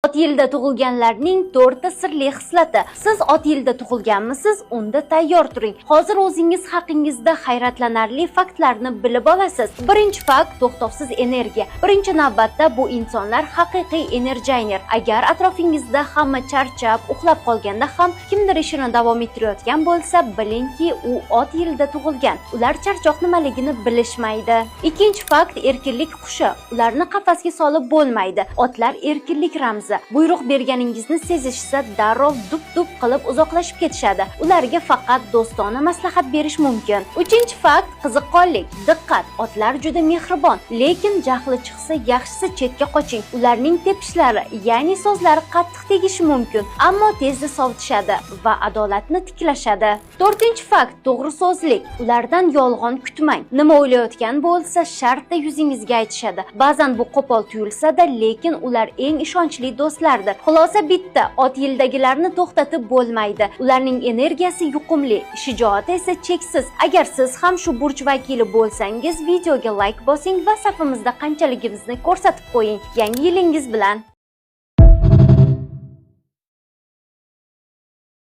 Ot yilida tug'ilganlarning to'rtta sirli xislati. Siz ot yilida tug'ilganmisiz? Unda tayyor turing. Hozir o'zingiz haqingizda hayratlanarli faktlarni bilib olasiz. Birinchi fakt: to'xtovsiz energiya. Birinchi navbatda bu insonlar haqiqiy energizer. Agar atrofingizda hamma charchab, uxlab qolganda ham kimdir ishini davom ettirayotgan bo'lsa, bilingki, u ot yilida tug'ilgan. Ular charchoq nimaligini bilishmaydi. Ikkinchi fakt: erkinlik qushi. Ularni qafasga solib bo'lmaydi. Otlar erkinlik ramzi. Buyruq berganingizni sezishsa, darrov dup-dup qilib uzoqlashib ketishadi. Ularga faqat do'stona maslahat berish mumkin. Uchinchi fakt: qiziqqonlik. Diqqat, otlar juda mehribon, lekin jahli chiqsa, yaxshisi chetga qoching. Ularning tepishlari, ya'ni so'zlari qattiq tegishi mumkin, ammo tezda sovutishadi va adolatni tiklashadi. To'rtinchi fakt: to'g'ri so'zlik. Ulardan yolg'on kutmang. Nima o'ylayotgan bo'lsa, shartta yuzingizga aytishadi. Ba'zan bu qo'pol tuyulsa-da, lekin ular eng ishonchli do'stlardir. Xulosa bitta: ot yildagilarni to'xtatib bo'lmaydi. Ularning energiyasi yuqumli, shijoati esa cheksiz. Agar siz ham shu burch vakili bo'lsangiz, videoga like bosing va safimizda qanchaligimizni ko'rsatib qo'ying. Yangi yilingiz bilan!